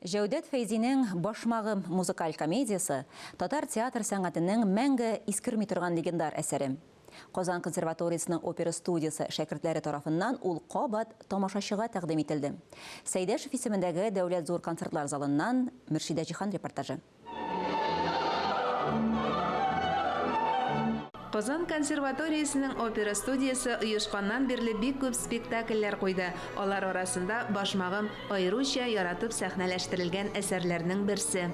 Җәүдәт Фәйзинең Башмагым музыкаль комедиясе, татар театр сәнгатенең мәңге искерми торган легендар әсәре. Казан консерваториясенең опера студиясе шәкертләре тарафыннан ул кабат тамашачыга тәкъдим ителде. Сәйдәшев исемендәге Дәүләт зур концертлар залыннан Мөршидә Җиһан репортажы. Казан консерваториясенең опера студиясе оешканнан бирле бик күп спектакльләр куйды. Алар арасында Башмагым аеруча яратып сәхнәләштерелгән әсәрләрнең берсе.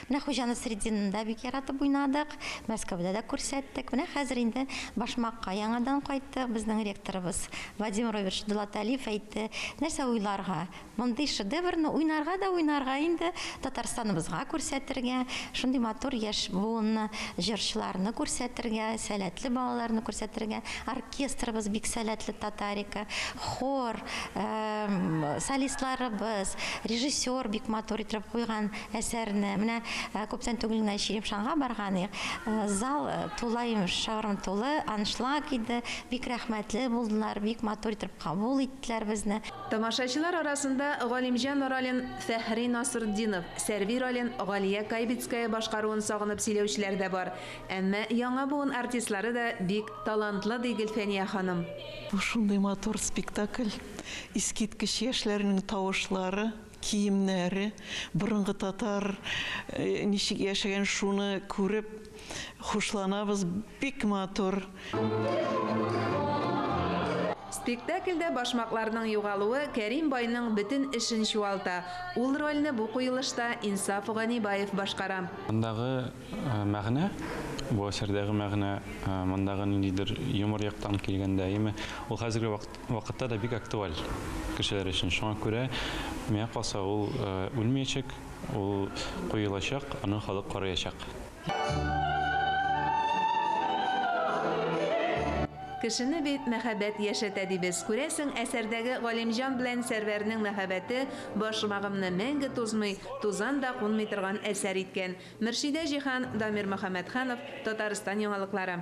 Менә Хуҗа Насретдинны да бик яратып уйнадык, Мәскәүдә дә күрсәттек. Менә хәзер инде Башмакка яңадан кайттык. Безнең ректорыбыз Владимир Робертович Дулаталиев әйтте, нәрсә уйларга? Мондый шедеврны уйнарга да уйнарга инде, Татарстаныбызга күрсәтергә, шундый матур яшь буынны, җырчыларны күрсәтергә, сәләтле балаларны күрсәтергә. Оркестрыбыз бик сәләтле Татарика, хор, солистларыбыз, режиссер бик матур итеп куйган әсәрне. Менә күптән түгел генә Черемшанга барган идек, зал тулаем шыгрым тулы, аншлаг иде, бик рәхмәтле булдылар, бик матур итеп кабул иттеләр безне. Тамашачылар арасында Галимҗан ролен Фәхри Насыртдинов, Сәрви ролен Галия Кайбицкая башкаруын сагынып сөйләүчеләр дә бар. Әмма яңа буын артистлары да бик талантлы, ди Гөлфәния ханым. Бу шундый матур спектакль, искиткеч яшьләрнең тавышлары, киемнәре, борынгы татар ничек яшәгән шуны күреп хушланабыз, бик матур. Спектакльдә башмакларның югалуы Кәрим байның бөтен эшен чуалта. Ул рольне бу куелышта Инсаф Ганибаев башкара. Мондагы мәгънә, бу әсәрдәге мәгънә, мондагы ниндидер юмор яктан килгәндә, әйеме, ул хәзерге вакытта да бик актуаль кешеләр өчен. Шуңа күрә, миңа калса, ул үлмәячәк, ул куелачак, аны халык караячак. Кешене бит мәхәббәт яшәтә дибез. Күрәсең, әсәрдәге Галимҗан белән Сәрвәрнең мәхәббәте башмагымны мәңге тузмый, тузан да кунмый торган әсәр иткән. Мөршидә Җиһан, Дамир Мөхәммәтханов, Татарстан яңалыклары.